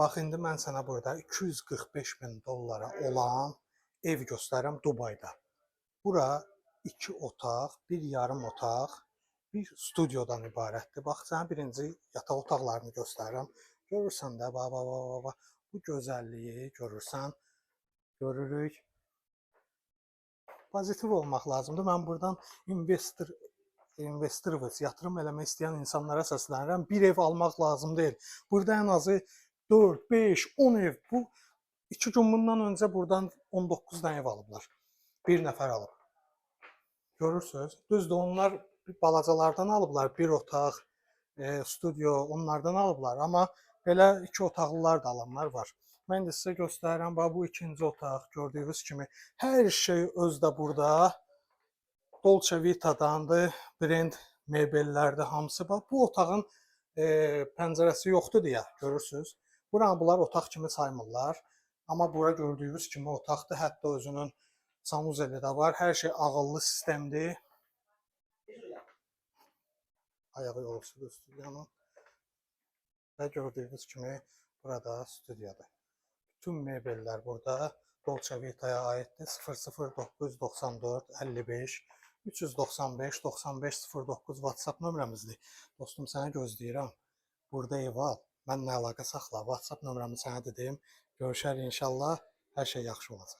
Bax, indi mən sənə burada 245 min dollara olan ev göstərirəm Dubayda. Bura iki otaq, bir yarım otaq, bir studiodan ibarətdir. Bax, sənə birinci yataq otaqlarını göstərirəm. Görürsən də, bax, bax, bax, bax, bax, bu gözəlliyi görürsən, görürük. Pozitiv olmaq lazımdır. Mən buradan investor, yatırım eləmək istəyən insanlara səslənirəm. Bir ev almaq lazım deyil. Burada ən azı 4, 5, 10 ev. Bu 2 gün bundan öncə buradan 19 dənə ev alıblar. Bir nəfər alıb. Görürsüz? Düzdür, onlar balacalardan alıblar. Bir otaq, studio onlardan alıblar. Amma belə iki otaqlılar da alanlar var. Mən də sizə göstərirəm. Bax, bu ikinci otaq, gördüyünüz kimi hər şey özdə burada. Dolce Vita'dandır, brend mebellərdir hamısı. Bax, bu otağın pəncərəsi yoxdur deyə görürsüz. Buranı bunlar otaq kimi saymırlar. Amma bura gördüyünüz kimi otaqdır. Hətta özünün sanuzeli də var. Hər şey ağıllı sistemdir. Ayağı yoluxsudur studiyanın. Və gördüyünüz kimi burada studiyadır. Bütün mebellər burada Dolce Vita'ya aiddir. 00994 55 395 95 09 WhatsApp nömrəmizdir. Dostum, səni gözləyirəm. Burada ev al. Mənlə əlaqə saxla. WhatsApp nömrəmi sənə dedim. Görüşərik inşallah. Hər şey yaxşı olacaq.